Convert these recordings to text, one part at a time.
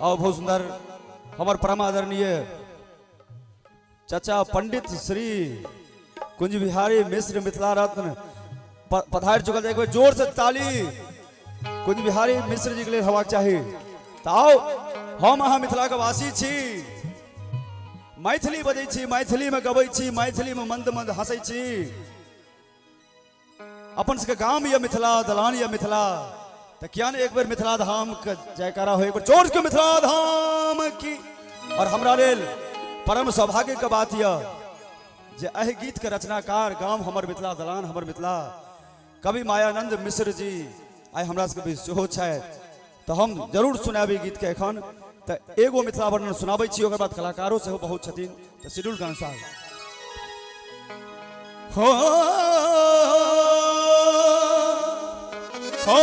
और बहुत सुंदर हमर परम आदरणीय चाचा पंडित श्री कुंज बिहारी मिश्र मिथिला रत्न पधारि चुकल एक बेर जोर से ताली कुंज बिहारी मिश्र जी के लेल हेबाक चाही। तऽ आउ हम अहाँ मिथिला के वासी छी, मैथिली बजै छी, मैथिली में गबै छी, मैथिली में मंद मंद हंसै छी। अपन सबके गाम यऽ मिथिला, दलान यऽ मिथिला, तऽ किया ने एक बेर मिथिला धाम के जयकारा हो, एक बेर जोर के मिथिला धाम की। और हमरा लेल परम सौभाग्य के बात यऽ जे एहि गीत के रचनाकार गाम हमर मिथिला, दलान हमर मिथिला कवि मायानंद मिश्र जी आइ हमरा सबके बीच सेहो छथि। तऽ हम जरूर सुनायब ई गीतके एखन। तऽ एगो मिथिला वर्णन सुनाबै छी, ओकर बाद कलाकारो सेहो बहुत छथिन, तऽ शेड्यूलके अनुसार हो हो हो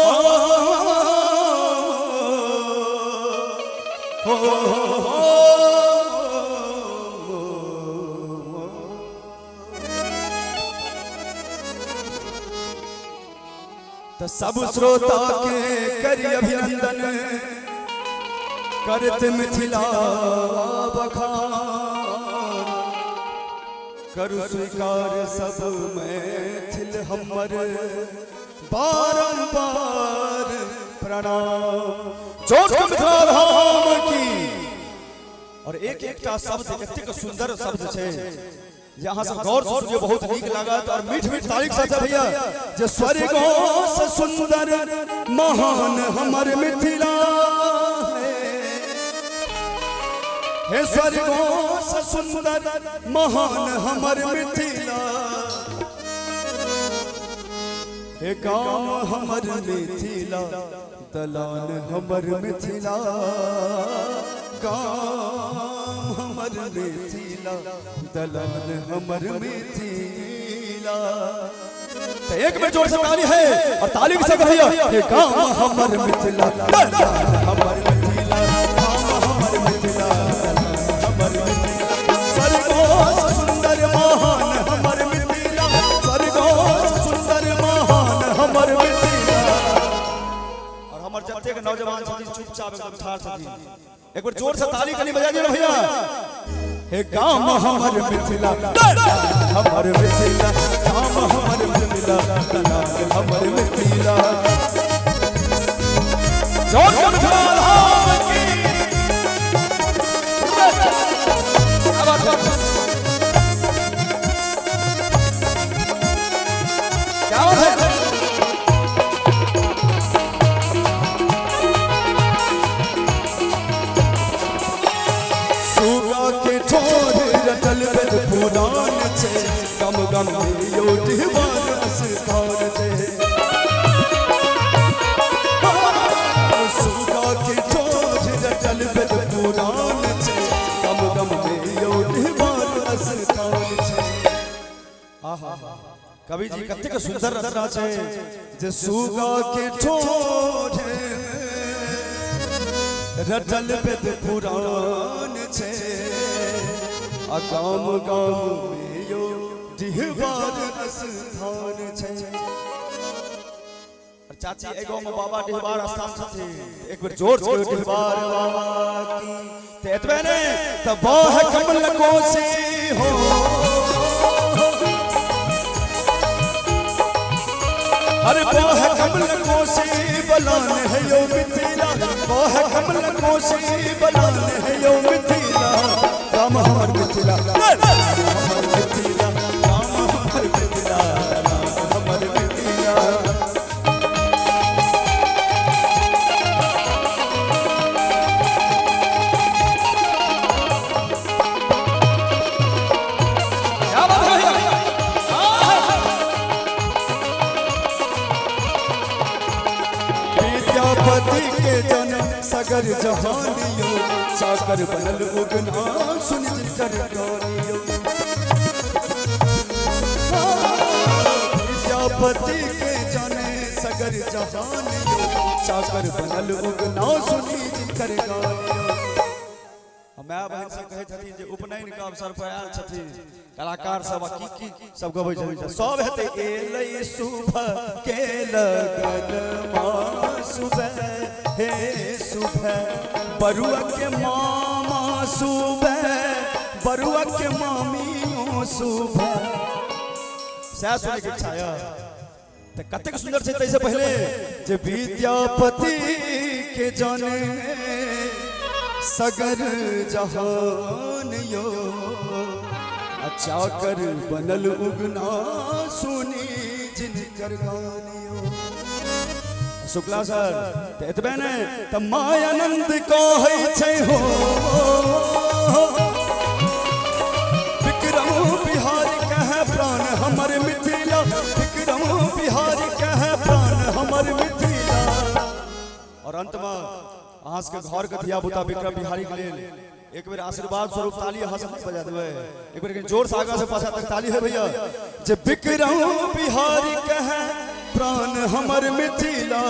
तो सब श्रोता के करी अभिनंदन करत मिथिला बखान, करु स्वीकार सब मैथिल हमर बारंबार प्रणाम। जोर से मिथिला धाम की। और एक एकटा शब्द एतेक सुंदर शब्द छै जे अहाँ सब गौर से सुनियो, बहुत नीक लागत। और मीठ मीठ तारीख साथ भैया जे स्वर्गो से सुंदर महान हमर मिथिला हे, स्वर्गो से सुंदर महान हमर मिथिला हे, गाम हमर मिथिला, दलान हमर मिथिला, गाम हमर मिथिला, दलान हमर मिथिला। तो एक बेर जोर से ताली है और ताली के साथ भैया हे गाम हमर मिथिला, दलान हमर मिथिला, गाम हमर मिथिला, दलान हमर मिथिला, स्वर्गो सुंदर महान हमर मिथिला, स्वर्गो सुंदर महान हमर मिथिला। और हमर जतेक नौजवान छथिन चुपचाप एकदम ठाढ़ छथिन, एक बार जोर से ताली कनी बजा दियो भैया। हे गाम हमर मिथिला, हमर मिथिला, गाम हमर मिथिला, हमर मिथिला, जोर से मिथिला धाम की। क्या बात है? सुगा के ठोर रटल वेद पुराण छै, गम गम यो डिहबार स्थान छै। सुगा के ठोर रटल वेद पुराण छै, गम गम यो डिहबार स्थान छै। आहा कवि जी कतेक सुंदर रचना छै जे सुगा के ठोर रटल वेद पुराण छै, आ गाम गाम में यो डिहबार स्थान छै। और चाची एहि गाँव में बाबा डिहबार स्थान छथिन, एक बेर जोर से डिहबार बाबा की। तऽ एतबे नहि तऽ बाह कमल कोसी हो, अरे बाह कमल कोसी बलान है यो मिथिला, बाह कमल कोसी बलान है यो मिथिला, राम हमर मिथिला, हमर मिथिला, राम हमर मिथिला, राम हमर मिथिला। क्या बात है भैया? विद्यापति के जन्म सगर जहानियो, चाकर बनल उगना सुन जिनकर गानियो। विद्यापति के जन्म सगर जहानियो, चाकर बनल उगना सुनी जिनकर गानियो। माय बहिन सब कहै छथिन जे उपनयन के अवसर पर आयल छथिन कलाकार सब आ की की सब गबै छथिन सब हेतै। एलै शुभ के लगन माँ सुबह हे सुबह, बरुआ के मामा सुबह, बरुआ के मामियों सुबह। सएह सुनैके इच्छा यऽ तऽ कतेक सुन्दर छै। ताहिसँ पहिले जे विद्यापति के जाने सगर जहान यो, चाकर बनल उगना सुनी जिनकर गान यो। शुक्ला सर तऽ एतबे नहि तऽ मायानंद कहै छै हो, विक्रम बिहारी कहे प्राण हमर मिथिला, विक्रम बिहारी कहे प्राण हमर मिथिला। और अंत में अहाँ सबके घर के धिया पुता विक्रम बिहारी के लेल एक बेर आशीर्वाद स्वरूप ताली अहाँ सब बजा देबै एक बेर जोर से, आगा से पाछा तक ताली है भैया। जे विक्रम बिहारी कहे प्राण हमर मिथिला,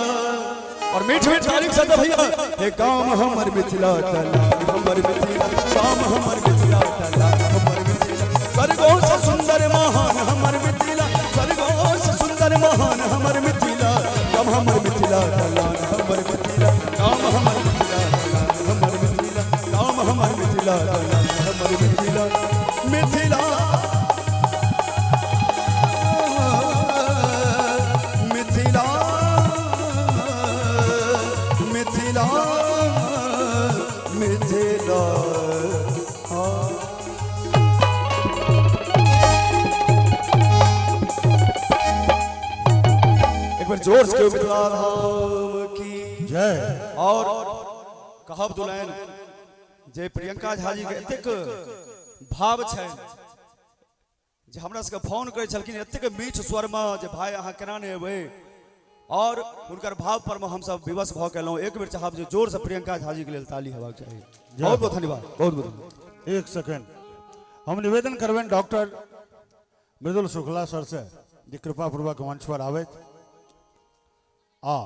और मीठ मीठ ताली के साथ भैया, हे गाम हमर मिथिला तला हमर मिथिला, गाम हमर मिथिला तला हमर मिथिला, स्वर्गों से सुंदर महान हमर मिथिला, स्वर्गों से सुंदर महान हमर मिथिला, गाम हमर मिथिला तला हमर मिथिला, गाम हमर मिथिला तला हमर मिथिला, गाम हमर मिथिला तला हमर मिथिला, मिथिला मिथिला मिथिला मिथिला। एक बार जोर से मिथिला धाम की जय। और कहब दुलाइन जे प्रियंका झा जी के एतेक भाव छै जे हमरा सबके फोन करै छलखिन एतेक मीठ स्वरमे जे भाय अहाँ केना नहि एबै, और हुनकर भाव पर मे हमसब विवश भऽ गेलहुँ। एक बेर चाहब जे जोर से प्रियंका झा जी के लेल ताली हेबाक चाही। बहुत बहुत धन्यवाद, बहुत बहुत धन्यवाद। एक सेकेंड, हम निवेदन करबनि डॉक्टर मृदुल शुक्ला सर से जे कृपा पूर्वक मंच पर आबथि आ